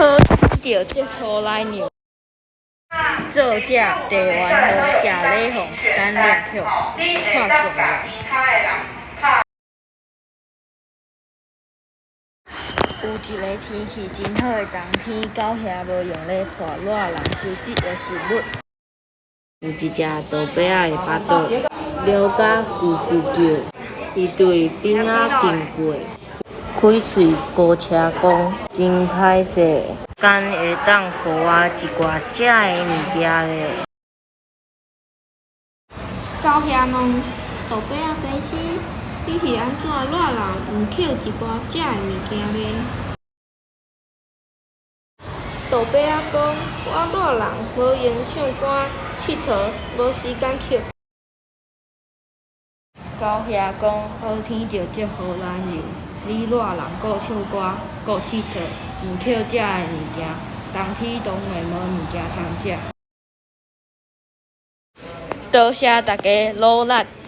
好天著積雨來尿。作者：鄭元和、謝禮鳳、簡略許、看狀元。有一个天氣真好的冬天，狗兄無閒咧破熱人收集的食物。有一隻杜伯仔的腹肚尿甲咕咕叫，伊對邊仔經過，開喙孤車講真歹勢，敢會當予我一寡食的物件咧？狗兄問杜伯仔先生：你是按怎賴人毋抾一寡食的物件咧？杜伯仔講：我賴人無閒唱歌𨑨迌，無時間抾。狗兄講好天著積雨來尿，你賴人顧唱歌顧𨑨迌，毋抾食的物件，冬天當然無物件通食。多謝大家努力。